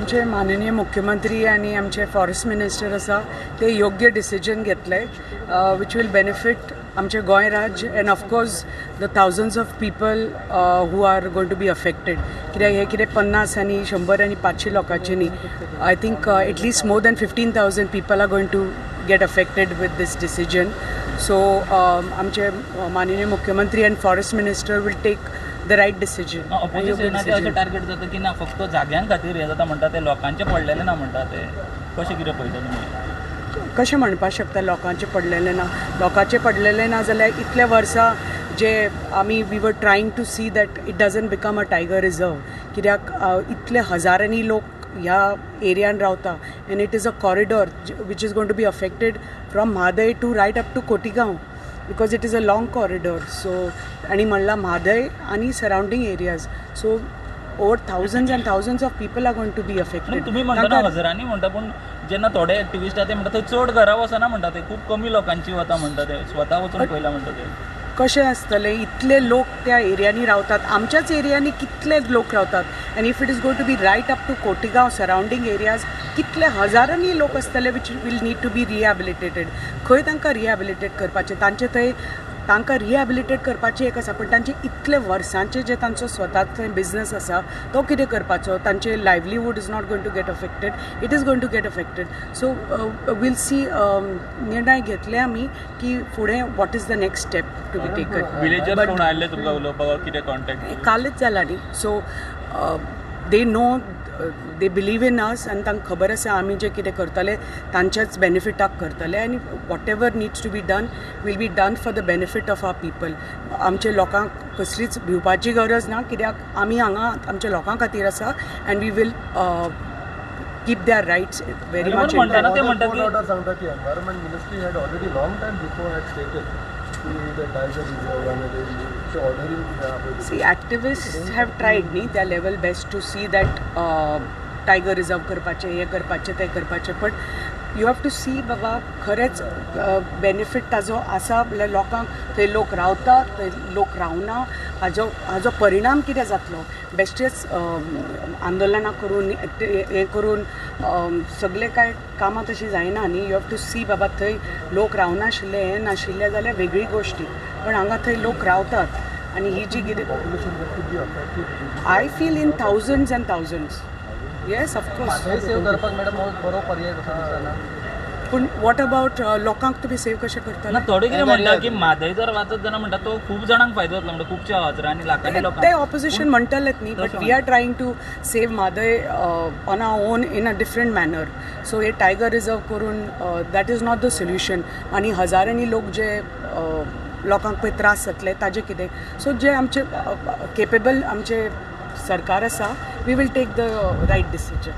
आमचे माननीय मुख्यमंत्री आनी आमचे फॉरेस्ट मिनिस्टर आसा ते योग्य डिसिजन घेतले which will benefit आमचे गोंय राज्य and of course the thousands of people who are going to be affected. कित्याक हे कितें 50 आनी 100 आनी 500 लोकांचे न्ही, I think at least more than 15,000 people are going to get affected with this decision. So आमचे माननीय मुख्यमंत्री and forest minister will take the right decision. अपोजिशनाचें अशें टार्गेट जाता की ना फक्त जाग्यां खातीर हें जाता म्हणटा, ते लोकांचें पडलेलें ना म्हणटा, ते कशें कितें पळयता तुमी? कशें म्हणपाक शकता लोकांचें पडलेलें ना? लोकांचें पडलेलें ना जाल्यार इतले वर्सां जे आमी we were trying to see that it doesn't become a tiger reserve. कित्याक इतले हजारांनी लोक ह्या एरियान रावता and it is a corridor which is going to be affected from Mhadei to right up to Cotigao because it is a long corridor. So आनी म्हणलां म्हादय आनी surrounding areas, so over thousands and thousands of people are going to be affected. तुम्ही म्हणता हजारांनी म्हणटा, पूण जेन्ना थोडे एक्टिविस्ट आहा ते म्हणटा थंय चड घरां वचना म्हणटा, ते खूब कमी लोकांची वता म्हणटा, ते स्वता वचून पळयला म्हणटा. ते कशें आसतलें? इतले लोक त्या एरियांनी रावतात, आमच्याच एरियांनी कितले लोक रावतात and if it is going to be right up to Cotigao surrounding areas कितले हजारांनी लोक आसतले which will need to be rehabilitated. खंय तांकां रिहॅबिलिटेट करपाचें? तांचे थंय तांकां रिहॅबिलिटेट करपाचें एक आसा, पूण तांचे इतले वर्सांचे जे तांचो स्वता थंय बिजनस आसा तो कितें करपाचो? तांचे livelihood is not going to get affected, it is going to get affected. So we'll see. निर्णय घेतले आमी की फुडें what is the next step to be taken. Villagers कोण आयले तुमकां उलोवपाक, कितें कॉन्टॅक्ट कालच जाला न्ही. So they know, they believe in us आनी तांकां खबर आसा आमी जें कितें करतले तांच्याच बेनिफिटाक करतले आनी whatever needs to be done will be done for the benefit of our people. आमचे लोकांक कसलीच भिवपाची गरज ना, कित्याक आमी हांगा आमच्या लोकां खातीर आसा and we will keep their rights very much. सांगता की environment ministry had already long time before had stated the tiger reserve and ordering. See, activists have tried न्ही their level best to see that tiger reserve करपाचें, हें करपाचें, तें करपाचें, but you have to see बाबा खरेंच benefit ताजो आसा म्हणल्यार लोकांक, थंय लोक रावता थंय लोक रावना, हाजो हाजो परिणाम कितें जातलो? बेश्टेच आंदोलनां करून हें करून सगळें कांय कामां तशीं जायना न्ही. You have to सी बाबा थंय लोक रावनाशिल्ले, हें नाशिल्लें जाल्यार वेगळी गोश्टी, पण हांगा थंय लोक रावतात आनी ही जी कितें I feel in thousands and thousands. Yes, of course. Save करपाक मॅडम बरो पर्याय कसो दिसना. पूण what about लोकांक तुमी सेव कशें करतले? थोडे कितें म्हणटा की म्हादय जर वाचत जाल्यार म्हणटा तो खूब जाणांक फायदो जातलो म्हणटा, खुबशे हजारांनी लाखांनी लोकांक. ते ऑपोजिशन म्हणटलेच न्ही, but we are trying to save Mhadei on our own in a different manner. So hey tiger reserve करून that is not the solution. आनी हजारांनी लोक जे लोकांक पळय त्रास जातले ताजें कितें? सो जे आमचे केपेबल आमचे सरकार आसा, we will take the right decision.